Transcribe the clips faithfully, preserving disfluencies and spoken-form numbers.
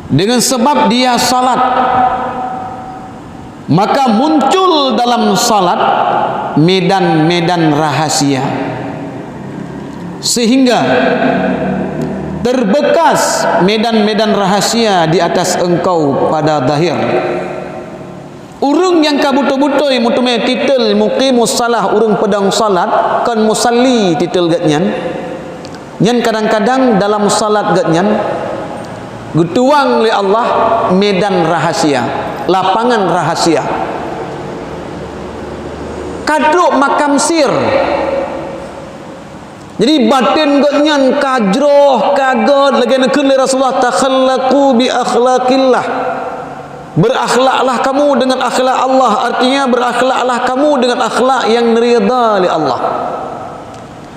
Dengan sebab dia salat, maka muncul dalam salat medan-medan rahasia, sehingga terbekas medan-medan rahasia di atas engkau pada zahir. Ureuëng nyang ka beutôi-beutôi meuteumé titel muqimus salah, ureuëng peudong salat, kon musalli titel geuhnyan, nyan kadang-kadang dalam salat geuhnyan geutuwang lé Allah medan rahasia, lapangan rahasia. Ka trok makam sir. Jadi batin geuhnyan ka jroh, ka gét, lagée neukheun lé Rasulullah, "Takhallaqu bi akhlaqillah." Berakhlaklah kamu dengan akhlak Allah, artinya berakhlaklah kamu dengan akhlak yang ridha lé Allah.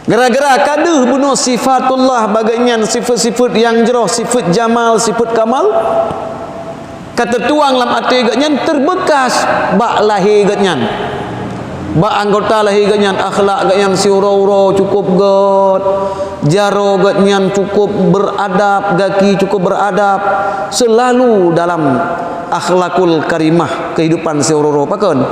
Gara-gara ka deuh bunoe sifatullah bagai nyan, sifat-sifat yang jroh, sifat jamal, sifat kamal, ka teutuang lam até geuhnyan, terbekas bak lahé geuhnyan. Bak anggota lahé geuhnyan, akhlak geuhnyan siuroe-uroe cukup gét, jaroe geuhnyan cukup beradab, gaki cukup beradab, selalu dalam akhlakul karimah, kehidupan siuroe-uroe. Pakon?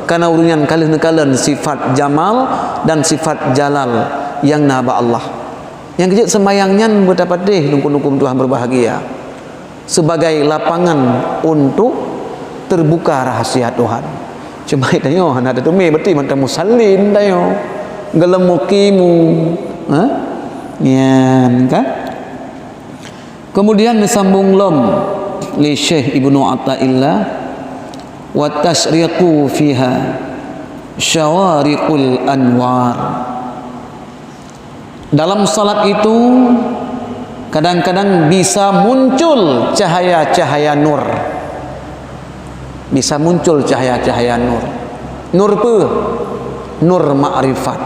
Karena ureuëng nyan ka lheueh neukalon sifat jamal dan sifat jalal nyang na bak Allah. Nyang keujeuet seumayang nyan beutapatéh lungkon-lungkon Tuhan berbahagia sebagai lapangan untuk terbuka rahasia Tuhan. Cuma tanyoe hana teuteumé, berarti mantong musallin tanyoe. Golom muqimu, ha? Nyan kan? Kemudian disambung lom lé Syekh Ibnu Athaillah, "Wa tasyriqu fiha syawariqul anwar." Dalam salat itu kadang-kadang bisa muncul cahaya-cahaya nur. Bisa muncul cahaya-cahaya nur. Nur peue? Nur makrifat.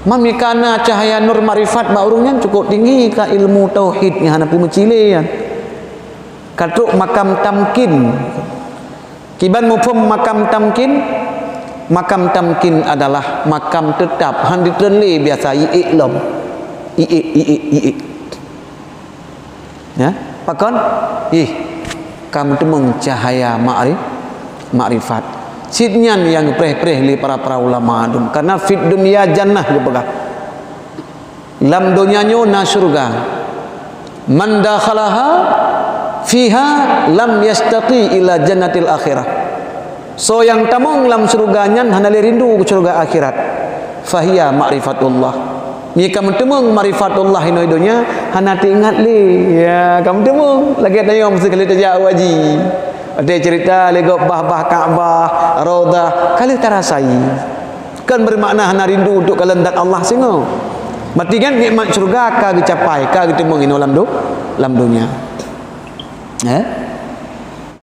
Mamikana cahaya nur makrifat bak ureuëng nyan cukup tinggi ka ilmu tauhid nyang hana peumeucilée nyan. Ka trok makam tamkin. Kiban muphom makam tamkin? Makam tamkin adalah makam teutap, han jitreun lé biasa, iék lom. Iék, iék, iék. Ya, pakon? Ih, ka meuteumong cahaya ma'ri-, makrifat. Cit nyan nyang geupreh-preh lé para-para ulama dum. Karena fid dunya jannah geupeugah. Lam donya nyoe na syeuruga. "Man dakhalaha fiha lam yastaqi ila jannatil akhirah." Soe nyang tamong lam syeuruga nyan hana lé rindu keu syeuruga akhirat. Fahiya ma'rifatullah. Meunyoe ka meuteumong ma'rifatullah inoe donya, hana teuingat lé. Ya, ka meuteumong. Lagée tanyoe meusti kali tajak haji. Ada cerita lé gob bah-bah Ka'bah, Raudhah, ka lheueh tarasai. Kan bermakna hana rindu untuk kalon zat Allah singoh. Berarti kan nikmat syurga ka geucapai, ka geuteumong inoe lam do-, lam donya. Eh?